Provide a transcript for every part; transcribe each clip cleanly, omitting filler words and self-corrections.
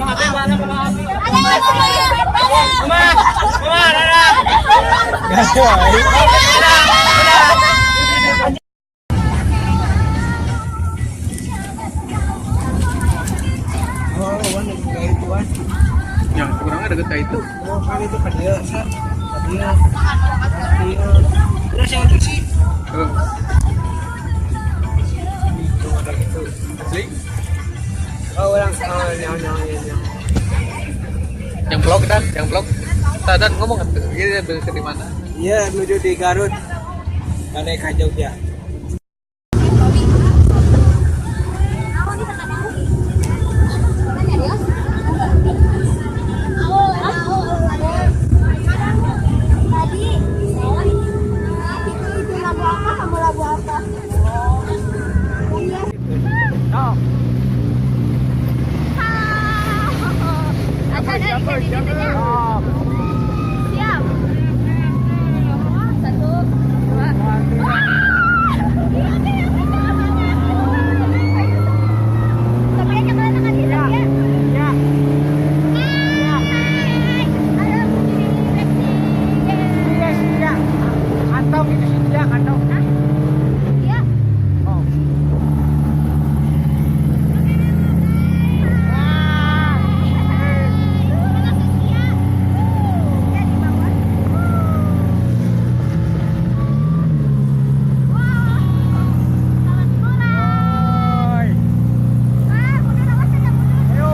Mama, mama, Rara. Oh, wan kayak itu wan. Yang kurangnya deket kayak itu. Oh, kan itu ka dieu, sa. Ka dieu. Ka dieu. Terus yang itu sih. Oh, Itu ada gitu. asli. Oh, orang oh, nyawa nyawa nyawa. Yang vlog dan, yang vlog. Dan ngomong kan, ini ke di mana? Iya, menuju di Garut. Balik ke Jogja. Tadi itu lagu apa sama lagu apa? Iya. Oh. Ada di sini. Siap. Satu, dua. Tapi aja kalian akan hilang ya. Ya. Iya, iya. Kantong itu sih dia, kantong. Ya. Oh. Oi. Ayo.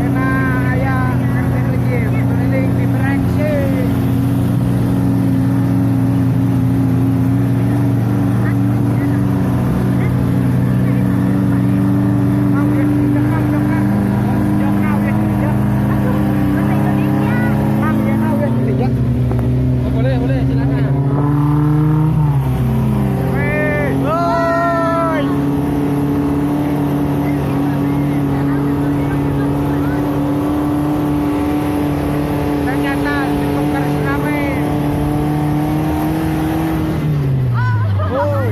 Enak ya, lagi keliling di Brengsek. Mau ya, jokau, jokau. Jokau ya, jok. Mau ya, mau ya, jok. Oh, boleh, boleh, silakan. Weh, woi. Ternyata ditukar rame. Woi.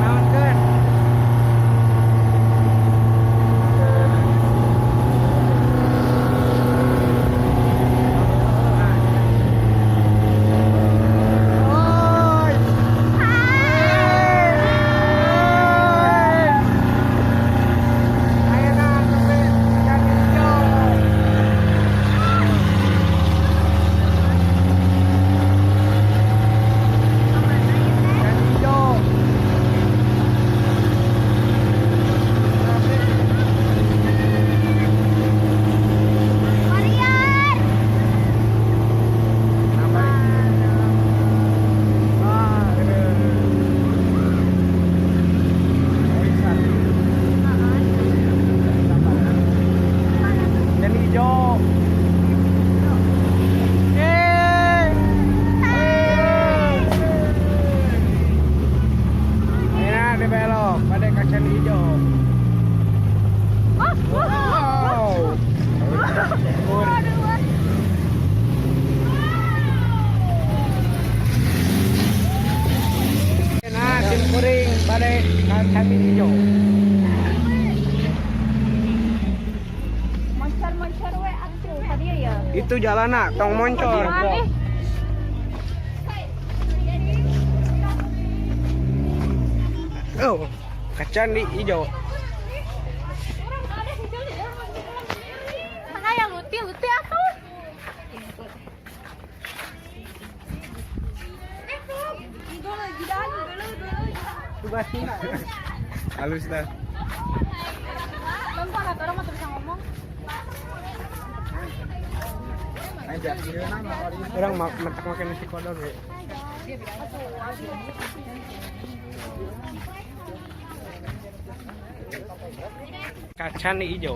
Naon keun? Oi. Ayeuna sampai Candi Hijau. Candi Hijau. Ah, ini. Candi Hijau. Eh. Eh. Ayeuna dibelok pada ka Candi Hijau. Wow. Nah, sim kuring bade ka Candi Hijau. Moncar-moncar we atuh tadi ya. Itu jalana tong moncor. Mana? Oh, ke Candi Hijau. Mana yang luti luti atuh? Halus dah. Bentar, orang mah bisa ngomong. Orang mentak makan nasi kodok ya. Ka Candi Ijo.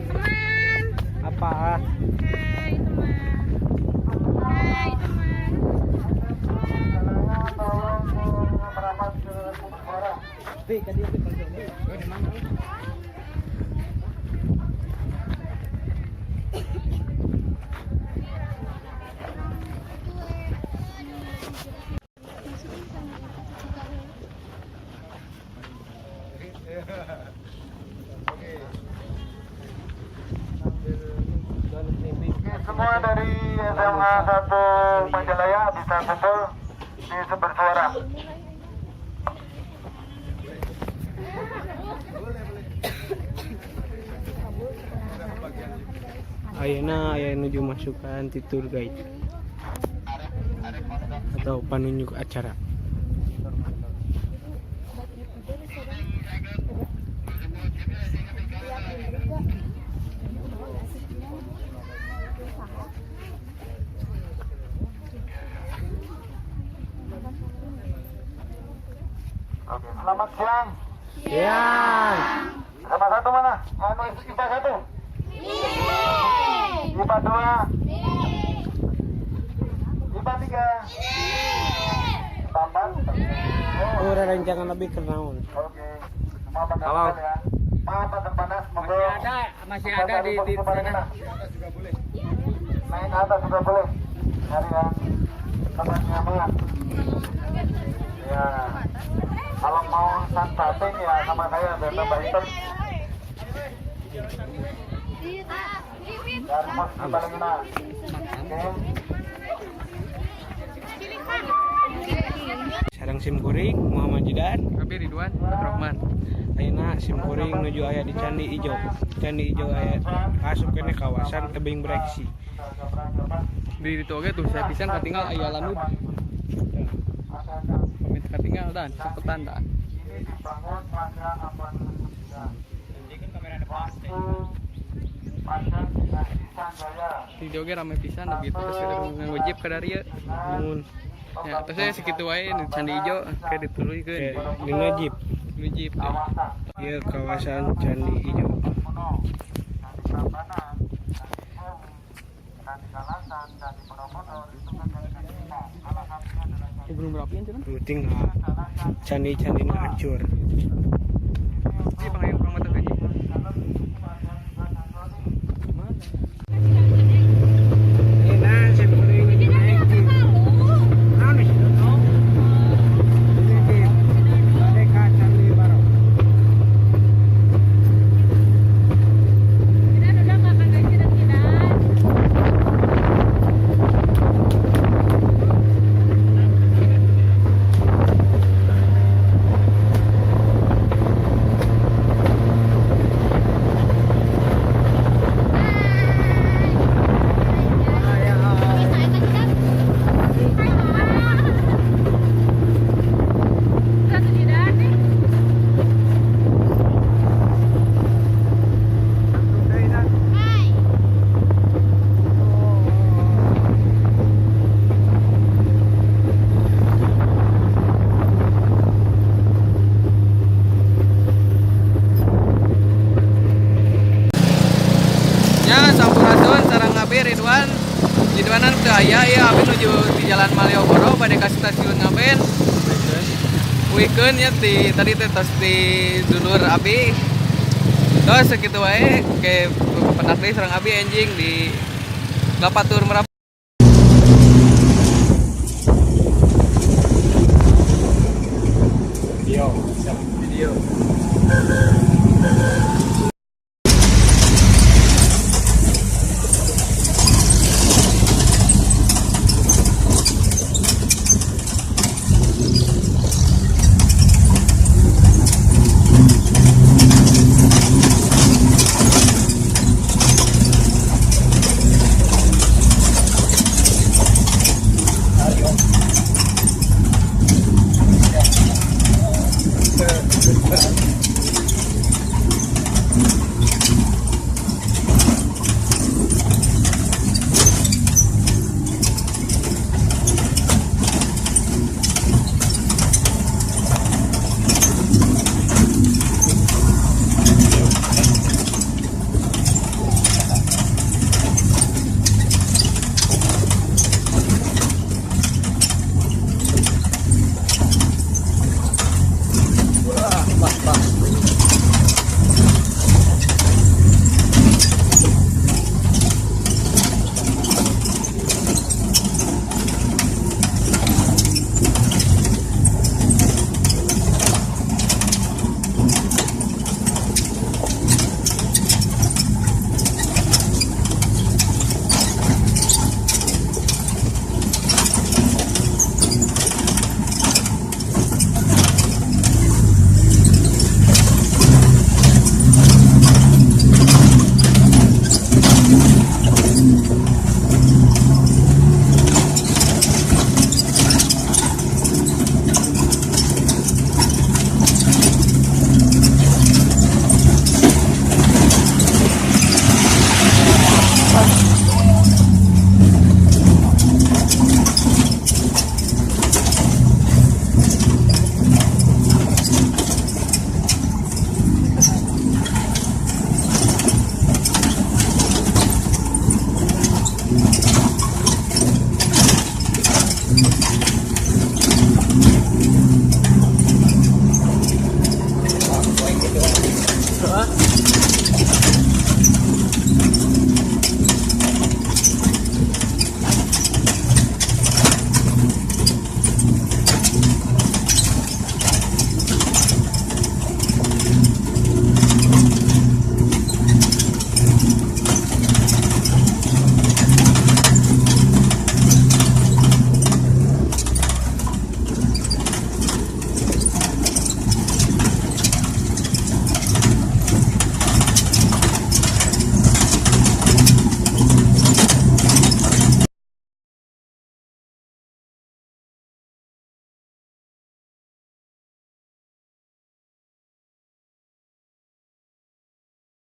Teman. Apa? Hai teman. Hai teman. Semua dari SMA 1 Majalaya bisa kumpul di sumber suara. Ayeuna aya nuju masukan ti tour guide atau panunjuk acara. Oke, selamat siang. Ya. SMA 1 mana? Anu IPA 1. IPA 2. IPA 3. IPA 4. Oh, rerencangan lebih ke naon? Oke. Semua pada ya. Maaf agak panas, monggo. Masih ada di sana. Naik ke atas juga boleh. Cari yang tempat nyaman. Ya. Kalau mau sunbathing ya sama saya biar tambah hitam. Dari posisi paling enak. Oke. Sareng sim kuring Muhammad Jidan. Abi Ridwan Abdurrahman. Ayeuna sim kuring nuju aya di Candi Ijo. Candi Ijo aya asup keneh kawasan Tebing Breksi. Di ditu oge tuh saya pisan katinggal aya lanud. Pamit katinggal dan cepetan dah. Ini dibangun pada abad ke-9. Waktu pada dinasti Sanjaya. Di dieu oge rame pisan begitu terus nganggo jeep ka dieu. Mun Ya, terus saya segitu wae di Candi Ijo kayak dituluykeun. dina jeep. Di jeep deh. Ieu kawasan Candi Ijo. Kuno, Candi Prambanan, Candi Sewu, Candi Kalasan, Candi Borobudur itu kan dari Candi Cina. Salah satunya adalah Ini belum berapa ya, cuman? Penting candi-candi nu hancur. Ini bang yang kurang mata gaji. Ayeuna sim kuring nuju naik jeep. Naon sih Dono? Ini jeep. Bade ka Candi Barok. Tidak, udah nggak akan gaji dan tidak. Satu tidak nih. Hai. Ya, sampurasun sareng Abi Ridwan. Ridwanan teu aya ieu abi nuju di Jalan Malioboro bade ka stasiun Ngaben. Wikeun nya ti tadi teh tos di dulur abi. Tos sakitu wae ke pendak deui sareng abi enjing di Lapatur Merap. Yo. Video. Wah, bah, bah.